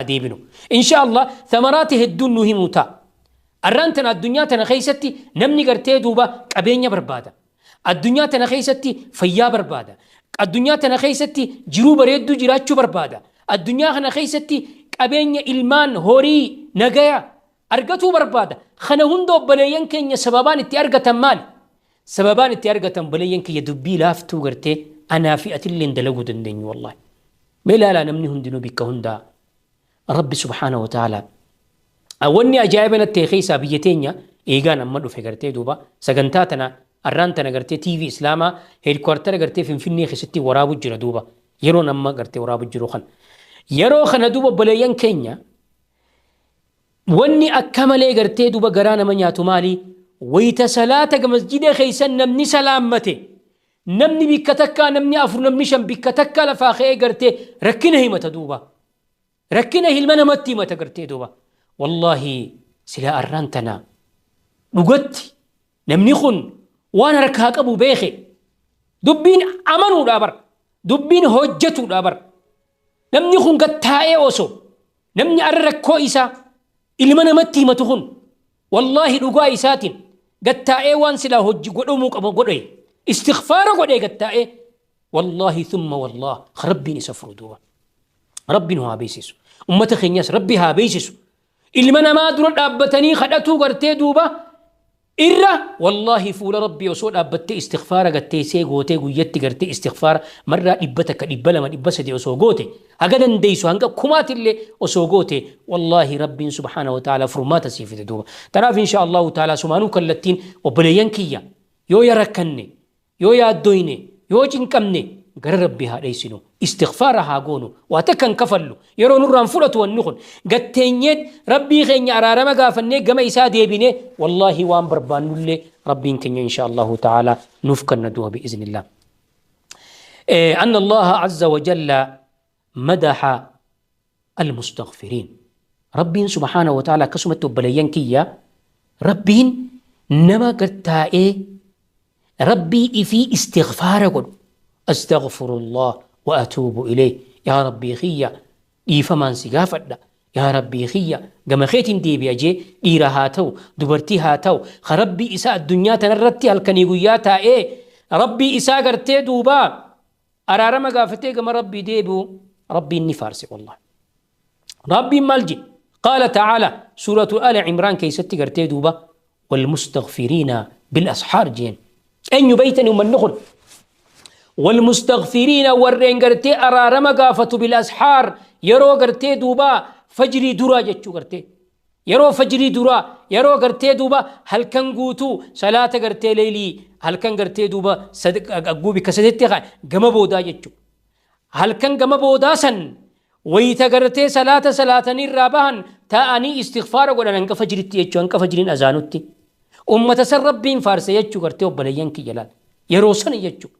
deebinu. Insha Allah thamaraati hedduun nu himuu ta'a. Arraan tana addunyaa tana keessatti namni gartee duuba qabeenya barbaada. Addunyaa tana keessatti fayyaa barbaada. Addunyaa tana keessatti jiruu bareedduu jiraachuu barbaada. Addunyaa kana keessatti qabeenya, ilmaan, horii, nagaya argatuu barbaada. Kana hunda, obboleeyyan keenya, sababaan itti argatan maali? Sababaan itti argatan, obboleeyyan keenya, dubbii laaftuu gartee anaa fi atilleen dalaguu dandeenyu wallahi. Mee ilaalaa, namni hundinuu bikka hundaa Rabbi subhaanahu wa ta'ala. Wanni ajaa'iba natti ta'e keessaa, biyya teenya eegaan amma dhufe gartee duuba sagantaa tana arraan tana gartee TV Islaamaa headquarter gartee Finfinnee keessatti waraabu jira duuba, yeroon amma gartee waraabu jiru kana. Yeroo kana duuba, obboleeyyan keenya, wanni akka malee gartee duuba garaa nama nyaatu maali? Wayita salaata masjida keessan namni salaammate, namni bikka takkaa, namni afur, namni shan bikka takka lafaa ka'ee gartee rakkina himata duuba. Rakkina ilma namatti himata gartee duuba. Wallaahi silaa arraan tana dhugatti namni kun waan harkaa qabu beeke, dubbiin amanuudha bar, dubbiin hojjetuudha bar. Namni kun gattaa'ee osoo namni arra rakkoo isaa ilma namatti himatu kun, wallaahi dhugaa isaatiin gattaa'ee waan silaa hojii godhamuu qabu godhe, istighfaara godhee gattaa'ee, wallaahi thumma wallah Rabbiin isa furu duuba. Rabbiin haa beeksisu. Ummata keenyas Rabbi haa beeksisu. Ilma namaa dura dhaabbatanii kadhatuu gartee duuba irra, wallaahi fuula Rabbii osoo dhaabbattee istighfaara gatteessee gootee, guyyatti gartee istighfaara marraa 100, 200, 300 osoo goote, haga dandeessu hanga kumaatillee osoo goote, wallaahi Rabbiin subhaana wa ta'ala furmaata sii fide duuba. Tanaaf insha Allahu ta'ala sumaanuu kallattiin, obboleeyyan kiyya, yoo yarakkanne, yoo yaaddoyne, yoo cinqamne, gara Rabbii haa dheessinu, istighfaara haa goonu. Waa takka hin kafallu, yeroo nurraan fudhatu wanni kun. Gatteenyeet Rabbii keenya araarama gaafannee gama isaa deebine, wallaahi waan barbaannullee Rabbiin keenya insha Allahu ta'ala nuuf kanna du'a bi'iznillah. أن الله عز وجل مدح المستغفرين. ربين سبحانه وتعالى كسمت obboleeyyan kiyya, Rabbiin nama gattaa'ee Rabbii ifii istighfaara godhu, أستغفر الله وأتوب إليه, yaa Rabbii kiyya dhiifamaan si gaafadha, yaa Rabbii kiyya gama keetiin deebi'a jee, dhiira haa ta'u, dubartii haa ta'u, ka Rabbii isaa addunyaa tanarratti halkanii guyyaa taa'ee Rabbii isaa gartee duubaa araarama gaafatee gama Rabbii deebi'u, Rabbiin ni faarse wallahi. Rabbiin maal jedhe? قال تعالى سورة آل عمران keessatti gartee duuba والمستغفرين بالأسحار jeen. Eenyu beeytani ummanni kun? والمستغفرين warreen gartee araarama gaafatu, بالأسحار yeroo gartee duuba fajrii duraa jechuu, gartee yeroo fajrii duraa, yeroo gartee duuba halkan guutuu salaata gartee leelii halkan gartee duuba agguu bikka sadetti gama boodaa jechuu, halkan gama boodaa san wayita gartee salaata salaatanii irraa bahan taa'anii istighfaara godhan hanga fajritti jechuu, hanga fajriin azaanutti. Ummata san Rabbiin faarse jechuu gartee, obboleeyyan kiyya, laal yeroo sana jechuu.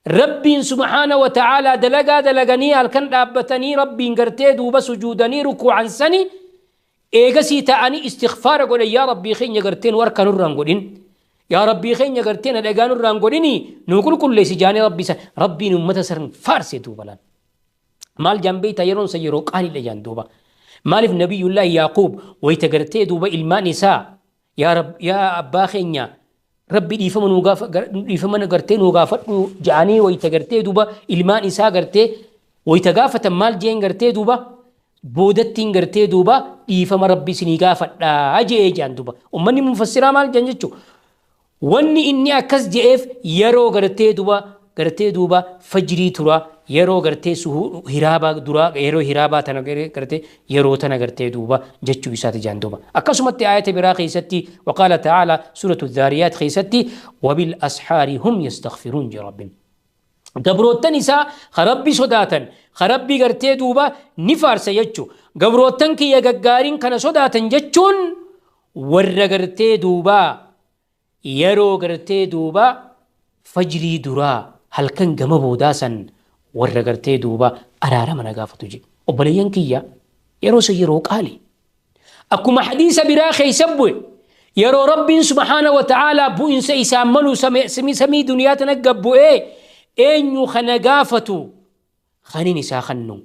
Rabbiin subhaana wa ta'aalaa dalagaa dalaganii halkan dhaabbatanii Rabbiin gartee duuba sujuudanii rukuucan sani, eegasii ta'anii istighfaara godhan, yaa Rabbii keenya gartee nu harka nurraan godhin, yaa Rabbii keenya gartee na dhagaa nurraan godhini, nu qulqulleessi jaanii Rabbii san. Rabbiin ummata san faarse duuba laal. Maal jaan beeyta? Yeroon san yeroo qaaliidha jaan duuba. Maaliif? Nabiyyullaahi Yaaquub wayita gartee duuba ilmaan isaa, yaa Rab, yaa abbaa keenya, Rabbi dhiifama nuu gaafa, dhiifama gartee nuu gaafadhu ja'anii, wayita gartee duuba ilmaan isaa gartee wayita gaafatan, maal jeen gartee duuba boodattiin gartee duuba dhiifama Rabbi isinii gaafadhaa jee jaan duuba. Ummanni mufassiraa maal jaan jechuu? Wanni inni akkas je'eef yeroo gartee duuba fajrii tura, yeroo gartee hiraabaa duraa, yeroo hiraabaa tana gartee yeroo tana gartee duuba jechuu isaati jaan duuba. Akkasumatti aayata biraa keessatti وقال تعالى سورة الذاريات keessatti وبالأسحار هم يستغفرون jee Rabbiin. Gabroottan isaa ka Rabbi sodaatan, ka Rabbi gartee duuba ni faarsa jechuu. Gabroottan kiyya gaggaariin kana sodaatan jechuun warra gartee duuba yeroo gartee duuba fajrii duraa halkan gama boodaa san warra gartee duuba araarama na gaafatu jedhe. Obboleeyyan kiyya, yeroo san yeroo qaali. Akkuma hadiisa biraa keessa bu'e, yeroo Rabbiin subhaana wa ta'aalaa bu'insa isaan malu samii duniyaa tana gabbu'ee, eenyu kana gaafatu kanin isaa kannu,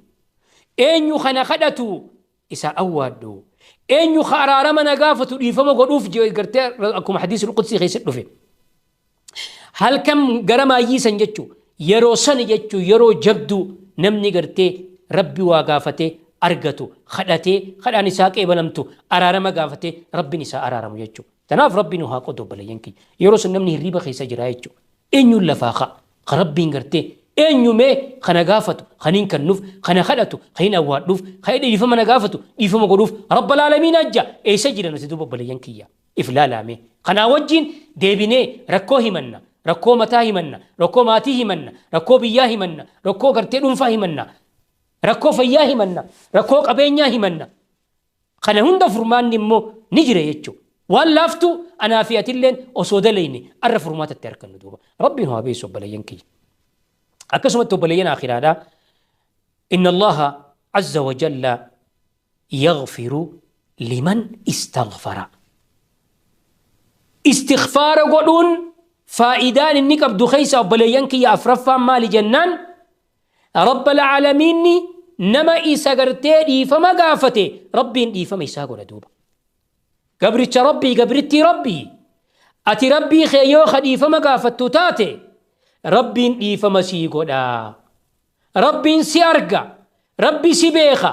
eenyu kana kadhatu. Isa awwaadhu? Eenyu ka araarama na gaafatu dhiifama godhuuf gartee akkuma hadiisul qudsii keessatti dhufe. Halkan gara maayyii san jechuu, yeroo sani jechuu, yeroo jabduu namni gartee Rabbi waa gaafatee argatu, kadhatee kadhaan isaa qeebalamtu, araarama gaafatee Rabbiin isaa araaramu jechuudha. Tanaaf Rabbi nu haa qodu, obboleeyyan kiyya. Yeroo sun namni hirriiba keessa jira jechuudha. Eenyuun lafaa ka'a? Ka Rabbiin gartee eenyu mee kana gaafatu, kaniin kennuuf, kana kadhatu, kaniin awwaadhuuf, kan dhiifama na gaafatu dhiifama godhuuf Rabbal aalamiin ajja eessa jira nuti duuba, obboleeyyan kiyya? If laalaame. Kanaa wajjin deebinee rakkoo himanna, rakkoo mataa himanna, rakkoo maatii himanna, rakkoo biyyaa himanna, rakkoo gartee dhuunfaa himanna, rakkoo fayyaa himanna, rakkoo qabeenyaa himanna. Kana hunda furmaanni immoo ni jira jechuudha. Waan laaftuu anaa fi atilleen osoo dalayne arra furmaatatti argannu duuba. Rabbiin haa beessu, obboleeyyan kiyya. Akkasumatti obboleeyyan akhiraadhaa, إن الله عز وجل يغفر لمن استغفر. Istighfaara godhuun faayidaan inni qabdu keessa, obboleeyyan kiyya, afraffaan maali jennaan, Rabbal aalamiinni nama isa gartee dhiifama gaafate Rabbiin dhiifama isaa godha duuba. Gabricha Rabbii, gabrittii Rabbii, ati Rabbii kee yoo ka dhiifama gaafattu taate Rabbiin dhiifama sii godha. Rabbiin si arga, Rabbi si beeka,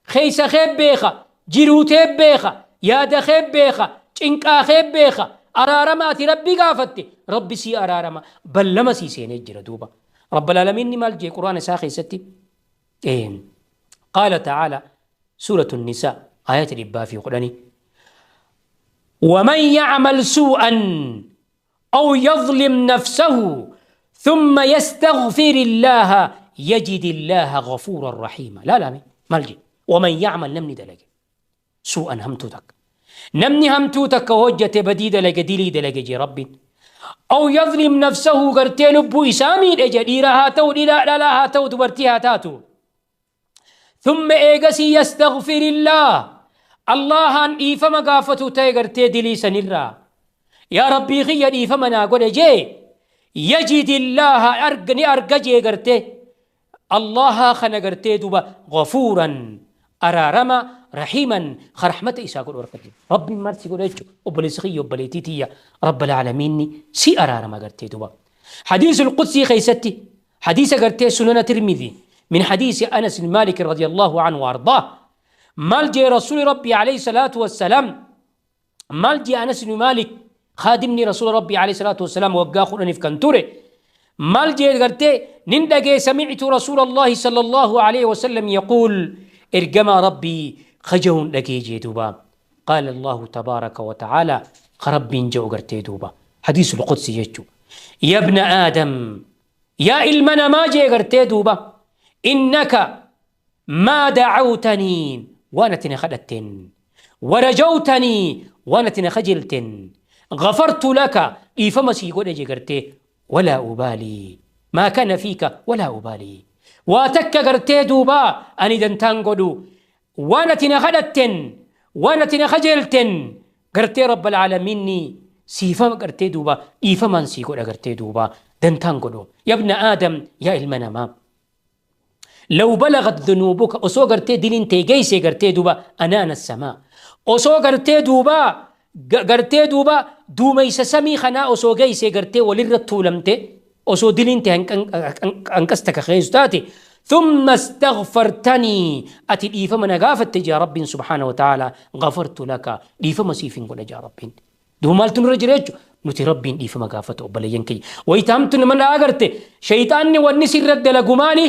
keessa kee beeka, jiruutee beeka, yaada kee beeka, cinqaa kee beeka. Araarama ati Rabbi gaafatte Rabbi sii araarama, ballama sii seenee jira duuba. Rabbal aalamiinni maal jee Qur'aana isaa keessatti? قال تعالى، سورة النساء آية 110: ومن يعمل سوءا أو يظلم نفسه ثم يستغفر الله يجد الله غفورا رحيما. لا لا maal jee? ومن يعمل، namni dalage، سوءا، hamtuu takka, namni hamtuu takka hojjate, badii dalage, dilii dalage jee Rabbiin, أو يظلم نفسه، gartee lubbuu isaa miidhe jee, dhiira haa ta'u, dhalaa haa ta'u, dubartii haa taatu, ثم eegasii يستغفر الله، Allahan dhiifama gaafatu ta'e gartee dilii sanirraa, yaa Rabbii kiyya dhiifama naa godhe jee, يجد الله، ni arga jee gartee Allaha kana gartee duba غفورا، araarama، رحيما، رحمة isaa godhu argate. Rabbiin maal si godha jechuudha, obboleessi kiyya, obboleettii tiyya? Rabbal aalamiinni si araarama gartee duba. حديث القدسي keessatti, حديث gartee سنن ترمذي من حديث أنس بن مالك رضي الله عنه وأرضاه، maal jee رسول ربي عليه الصلاة والسلام؟ maal jee أنس بن مالك خادمني رسول ربي عليه الصلاة والسلام waggaa 10f kan ture? Maal jee gartee? Nin dhagee، سمعت رسول الله صلى الله عليه وسلم يقول، ergamaa Rabbii kajahuun dhagee jee duuba. قال الله تبارك وتعالى، Rabbiin je'u gartee duuba, حديث القدسي jechuu, يا ابن آدم، yaa ilma namaa jee gartee duuba, إنك ما دعوتني، waan ati na kadhatteen, ورجوتني، waan ati na kajeelteen, غفرت لك، dhiifama sii godhe jee gartee, ولا أبالي ما كان فيك ولا أبالي. Waa takka gartee duuba ani dantaan godhu, waan ati na kadhatteen, waan ati na kajeelteen gartee Rabbal aalamiinni siifama gartee duuba dhiifamaan sii godha gartee duuba dantaan godhu. يا ابن آدم، yaa ilma namaa, لو بلغت ذنوبك، osoo gartee diliin tee geeyse gartee duuba عنان السماء، osoo gartee duuba gartee duuba duumeysa samii kanaa osoo geeyse gartee walirra tuulamte, osoo diliin tee hanqas takka keeysu taate, ثم استغفرتني، ati dhiifama na gaafatte jaa Rabbiin سبحانه وتعالى, غفرت لك، dhiifama siifin godha jaa Rabbiin. Duuba maaltu nurra jira jechuudha? Nuti Rabbiin dhiifama gaafatu, obboleeyyan kiyya. Wayitaamtu nama na agarte shayxaanni wanni sirra dalagu maali?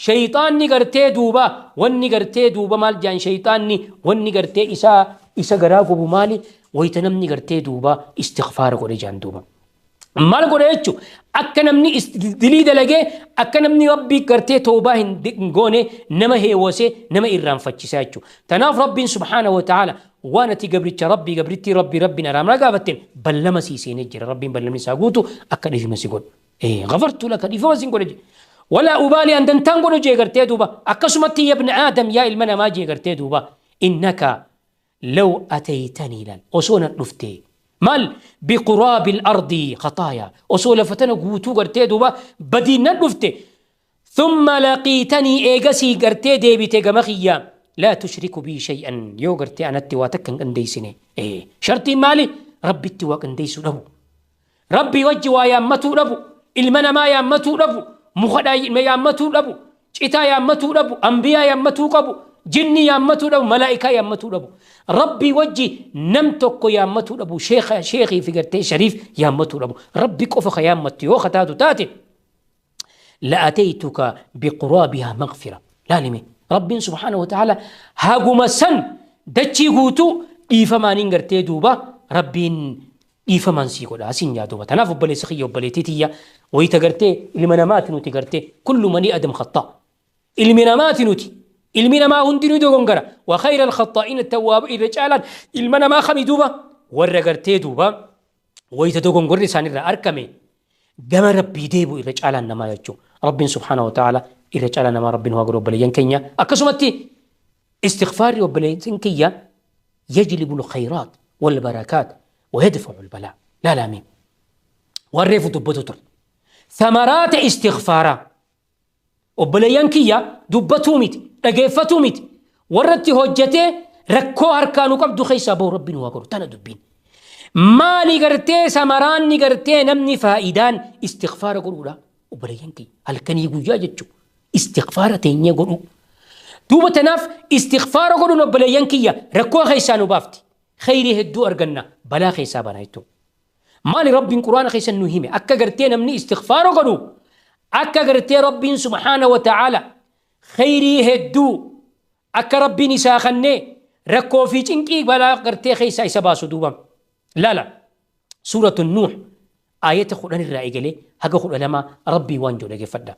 Shayxaanni gartee duuba wanni gartee duuba maal jaan, shayxaanni wanni gartee isaa isa garaa gubu maali? Wayita namni gartee duuba istighfaara godhe jaan duuba. Maal godhe jechuun, akka namni dilii dalagee, akka namni Rabbii gartee toobaa hin goone nama heewwasee nama irraanfachiisa jechuudha. Tanaaf Rabbiin سبحانه وتعالى waan ati gabricha Rabbii, gabrittii Rabbii, Rabbiin araamna gaafatteen ballama sii seenee jira. Rabbiin ballamni isaa guutu akka dhiifama si godhu. غفرت لك، dhiifama siin godhe. ولا أبالي، an dantaan godhu jee gartee duuba. Akkasumatti يا ابن آدم، yaa ilma namaa jee gartee duuba, إنك لو أتيتني, laal, osoo nan dhuftee maal, بقراب الأرض خطايا، osoo lafa tana guutuu gartee duuba badiin nan dhufte, ثم لقيتني، eegasii gartee deebite gama kiyya. لا تشرك بي شيئا يو غرتي أنا تي واتك انديسني إيه شرطي مالي ربي تي واق انديسو دبو ربي وجي ويامتو دبو المنا ما يامتو دبو مخدا يامتو دبو citaa yaammatuu dhabu ambiyaa yaammatuu qabu jinni yaammatuu dhabu malaa'ikaa yaammatuu dhabu rabbii wajji nam tokko yaammatuu dhabu sheekii fi gartee shariif yaammatuu dhabu rabbi qofa ka yaammattu yoo kataatu taate لأتيتك بقرابها مغفرة لا لمي رب سبحانه وتعالى هاقوم سن دتشي قوتو إيفا نينغرتي دوبا ربين إيفا مان سيقول أسين يا دوبا تناف بلي سخية وبلي تيتية ويتغرتي المنامات نوتي غرتي كل مني أدم خطأ المنامات نوتي المنما هندي دوغونغرا وخير الخطائين التواب إلى جعلان المنما خمي دوبا ورغرتي دوبا ويتدوغونغري سانيرا أركمي جما ربي ديبو إلى جعلان نما يجو رب سبحانه وتعالى إلى جعلان نما رب هو بليان كينيا أكسمتي استغفاري وبليان كيا يجلب الخيرات والبركات ويدفع البلاء لا لا مين والريف دبتو ثمرات استغفارا وبليان كيا دبتو ميت dhaggeeffatuu miti warratti hojjetee rakkoo harkaanuu qabdu keessaa bahu rabbiin waa godhu tana dubbiin maali gartee samaraanni gartee namni faayidaan istighfaara godhuudha obboleeyyan kiyya halkanii guyyaa jechuu istighfaara teenyee godhu duuba tanaaf istighfaara godhuun obboleeyyan kiyya rakkoo keessaa nu baafti khayrii hedduu arganna balaa keessaa bana jechuudha maali rabbiin quraana keessa nu hime akka gartee namni istighfaara godhu akka gartee rabbiin subhaana wa ta'aala خيري هدو أكا ربي نساخني ركو في چنكي بلا قرتي خيسا إساباسو دوبا لا لا سورة النوح آية قرآن الرائقلي هكا قرآن لما ربي وانجو لغي فدا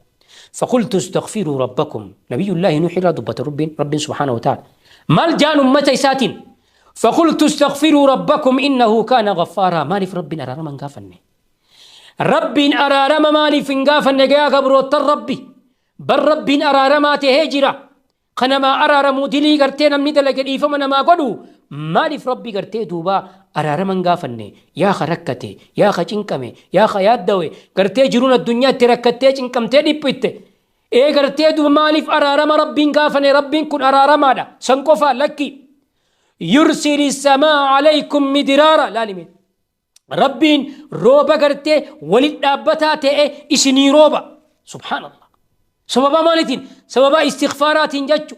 فقلت استغفروا ربكم نبي الله نوح لا دبة رب رب سبحانه وتعالى مال جان أمتي ساتين فقلت استغفروا ربكم إنه كان غفارا مالي في رب أرارما غافني رب أرارما مالي في غافني يا قبر ربي بل رب أرارما تهجرة خنما أرارمو دلي قرتي نمني دلق إيفما نما قدو مالي في ربي قرتي دوبا أرارما غافني يا خركتي يا خشنكمي يا خيادوي قرتي جرون الدنيا تركتي چنكمتي ديبت إيه قرتي دوبا مالي في أرارما ربي غافني ربي كن أرارما دا سنكوفا لكي يرسل السماء عليكم مدرارا لا لمن ربي روبا قرتي ولد دابتا إسني روبا سبحان الله سببا مالتين سببا استغفارات جاتشو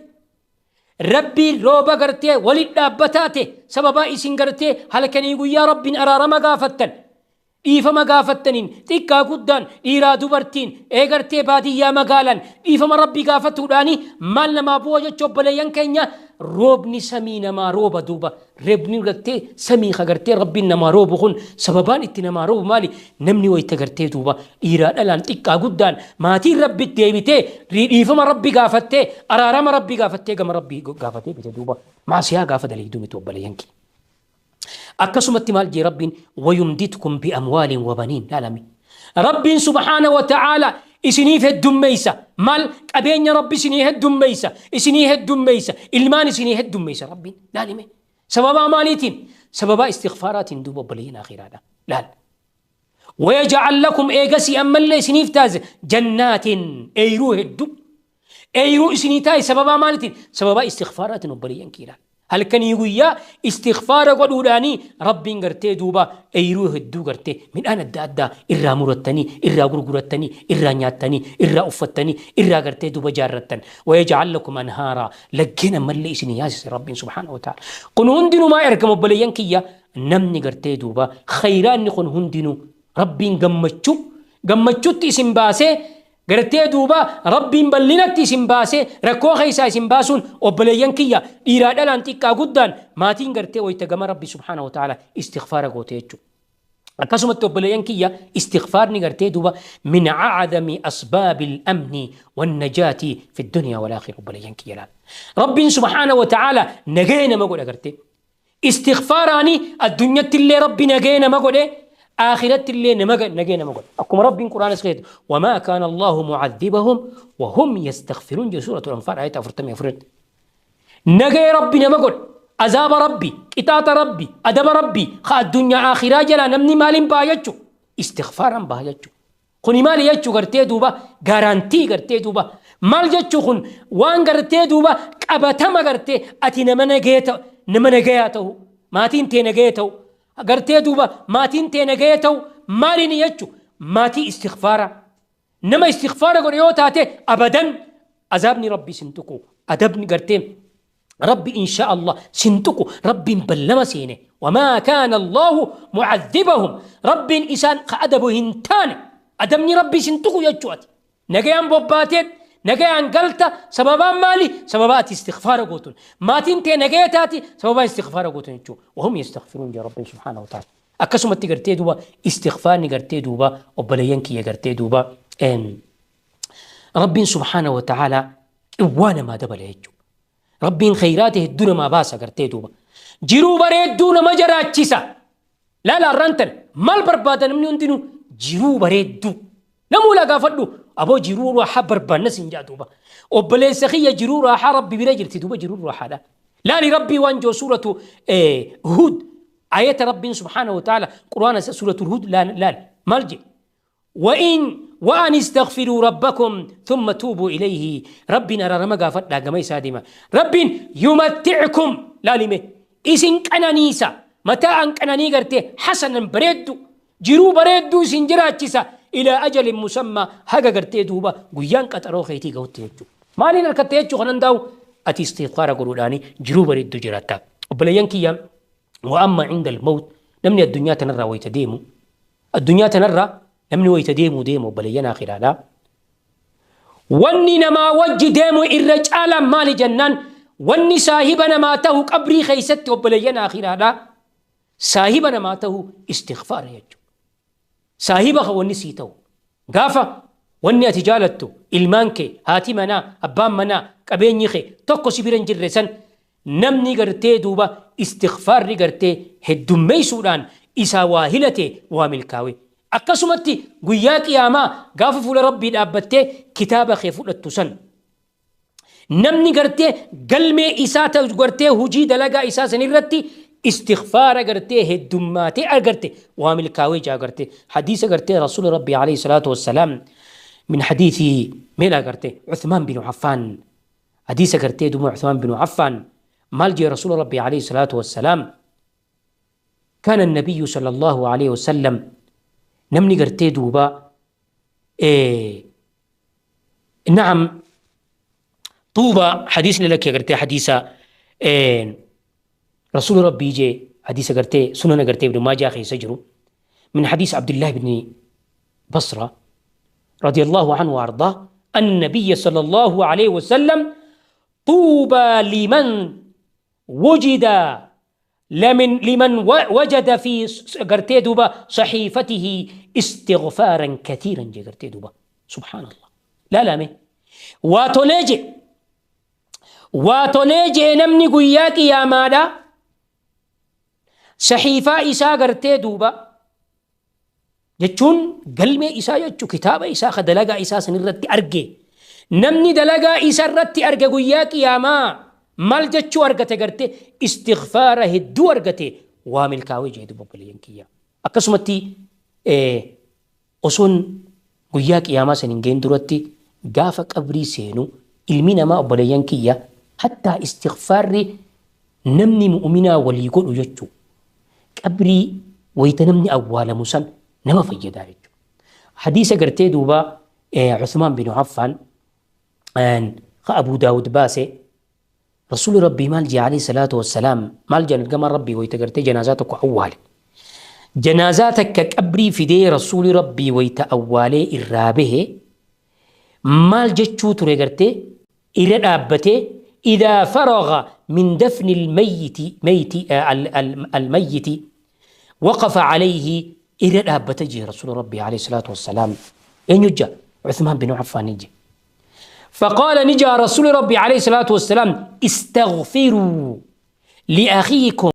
ربي روبا قرتي ولد دابتاتي سببا إسن قرتي هلكني يقول يا ربي أرارما قافتن إيفما قافتنين تيكا قدان إيرا دبرتين إيه قرتي بادية مقالا إيفما ربي قافتو داني مالنا ما بوا جاتشو بليان كينيا روبني سمينا ما روبا دوبا ربني قرتي سمي خقرتي ربي نما روبو خن سببان اتنا ما روب مالي نمني ويتقرتي دوبا إيرا الان تيكا قدان ماتي ربي ديبتي إيفما ربي قافتي أرارما ربي قافتي قم ربي قافتي بيتي دوبا معصيا قافت لي دومي توبا لينكي أكسمت مال جي رب ويمددكم بأموال وبنين لا لا رب سبحانه وتعالى إسني في الدميسة مال أبين ربي إسني الدميسة إسني الدميسة إلمان إسني الدميسة ربي لا لمي سببا ماليتين سببا استغفارات دوب بلين آخر هذا لا ويجعل لكم إيجاسي أما اللي إسني فتاز جنات أيروه الدب أيرو إسني تاي سببا ماليتين سببا استغفارات بلين كيلا هل كان يقول استغفار قدوداني ربي غرتي دوبا ايروه الدو غرتي من انا الدادا إرا مرتني إرا غرغرتني إرا نياتني إرا أفتني إرا غرتي دوبا جارتن ويجعل لكم أنهارا لجنا من ليس نياس ربي سبحانه وتعالى قن هندنو ما يركم بلينكيا نمني غرتي دوبا خيران قن هندنو ربي غمچو غمچو تيسم باسه قرتي دوبا ربي بلنتي سمباسه ركو خيسا سمباسون وبليان كيا إيراد الانتيكا قدان ماتين قرتي ويتقم ربي سبحانه وتعالى استغفار قوتيتشو أكسمت وبليان كيا استغفار نقرتي دوبا من أعظم أسباب الأمن والنجاة في الدنيا والآخرة وبليان كيا لا ربي سبحانه وتعالى نجينا ما قول قرتي استغفاراني الدنيا اللي ربي نجينا ما قول آخرة اللي نجينا مقول أكم رب القرآن سخيت وما كان الله معذبهم وهم يستغفرون جي سورة الأنفال آية أفرتم يفرد نجي ربي نمقول عذاب ربي قطاط ربي أدب ربي خا الدنيا آخرة جلا نمني مال بايتشو استغفارا بايتشو خني مالي يتشو قرتي دوبا غارانتي قرتي دوبا Maal jechuu kun waan gartee duuba qabatama gartee ati nama nagaya ta'u, nama nagayaa ta'u, maatiin tee nagaya ta'u, gartee duuba maatiin tee nagaya ta'u maaliin jechu maatii istighfaara. Nama istighfaara godhe yoo taate abadan azaabni Rabbi sin tuqu, adabni gartee Rabbi insha Allah sin tuqu, Rabbiin ballama seene. Wamaa kaana Allahu mucadhibahum, Rabbiin isaan ka adabu hin taane, adabni Rabbi sin tuqu jechuu ati. Nagayaan bobbaateet nagayaan galta. Sababaan maali? Sababa ati istighfaara gootun. Maatiin tee nagaya taati sababa istighfaara gootun jechuu. Wahum yastaghfiruun jee Rabbiin subhaanahu wa ta'ala. Akkasumatti gartee duuba istighfaarni gartee duuba obboleeyyan kiyya gartee duuba Rabbiin subhaanahu wa ta'ala qiwwaa namaa dabala jechuudha. Rabbiin khayraata hedduu namaa baasa gartee duuba. Jiruu bareedduu nama jiraachisa. Laala har'aan tana maal barbaada namni hundinuu? Jiruu bareedduu. Namuu laa gaafadhu aboo jiruu raaxaa barbaanna siin jaa duuba. Obboleessa kiyya, jiruu raaxaa Rabbi bira jirti duuba, jiruu raaxaadha. Laali Rabbii waan joo suuratu Hud ayata Rabbiin subhaanahu wa ta'ala Quraana suuratu Hud laal maal jedhe? وإن وأن استغفروا ربكم ثم توبوا إليه. ربنا ررما قافت كما يسادما رب يمتعكم لالمه إسن قنانيسا متاعا قناني قرتي حسنا بريدو، jiruu bareedduu isin jiraachisa إلى أجل مسمى haga gartee duuba guyyaan qaxaroo keetii gahutti jechuudha. Maaliin harkatte jechuu kanan daa'u ati istighfaara godhuudhaani jiruu bareedduu jiraatta. Obboleeyyan kiyya, وأما عند الموت, namni addunyaa tanarraa wayita deemu, addunyaa tanarraa namni wayita deemu deemu, obboleeyyan akhiraadha. Wanni namaa wajji deemu irra caalaan maali jennaan, wanni saahiba namaa ta'u qabrii keessatti, obboleeyyan akhiraadha, saahiba namaa ta'u istighfaara jechuudha. Saahiba ka wanni sii ta'u gaafa wanni ati jaalattu, ilmaan kee, haati manaa, abbaan manaa, qabeenyi kee tokko si bira hin jirre san, namni gartee duuba istighfaarri gartee heddummeessuudhaan isaa waa hilate waa milkaawe. Akkasumatti guyyaa qiyaamaa gaafa fuula Rabbii dhaabbattee kitaaba kee fudhattu san, namni gartee galmee isaa ta'u gartee hujii dalagaa isaa san irratti istighfaara gartee heddummaatee agarte waa milkaawee jaa. Gartee hadiisa gartee rasuula Rabbii عليه الصلاة والسلام من حديث ميلا gartee عثمان بن عفان, حديث gartee duuba عثمان بن عفان maal jee rasuula Rabbii عليه الصلاة والسلام؟ كان النبي صلى الله عليه وسلم namni gartee duuba نعم طوبى حديث لك gartee حديث رسول ربي جي حديث gartee سنن gartee ابن ماجه keessa jiru من حديث عبد الله بن بصرة رضي الله عنه وأرضاه أن النبي صلى الله عليه وسلم طوبى لمن وجد لمن وجد في gartee duuba صحيفته استغفارا كثيرا jee gartee duuba. سبحان الله. لا لا مي واتوليجي واتوليجي namni guyyaa qiyaamaadha saxiifaa isaa gartee duuba jechuun galmee isaa jechuu, kitaaba isaa ka dalagaa isaa san irratti arge, namni dalagaa isa irratti arge guyyaa qiyaamaa maal jechuu argate? Garte istighfaara hedduu argate waa milkaawee jee duuba obboleeyyan kiyya. Akkasumatti osoon guyyaa qiyaamaa san hin geenye duratti gaafa qabrii seenu ilmi namaa, obboleeyyan kiyya, hattaa istighfaarri namni mu'uminaa walii godhu jechuu qabrii wayita namni awwaalamu san nama fayyadaa jechuudha. Hadiisa gartee duuba Uthmaan bin Affaan ka Abu Daawud baase, Rasuulli Rabbii maal jee عليه الصلاة والسلام؟ Maal jedhan ergamaan Rabbii wayita gartee janaazaa tokko awwaale? Janaazaa takka qabrii fidee Rasuulli Rabbii wayita awwaalee irraa bahe maal jechuu ture gartee irra dhaabbatee? إذا فرغ من دفن الميت ميت الميت وقف عليه irra dhaabbate jee رسول ربي عليه الصلاة والسلام. eenyu jaa? عثمان بن عفان jee. فقال ni jaa رسول ربي عليه الصلاة والسلام استغفروا لأخيكم.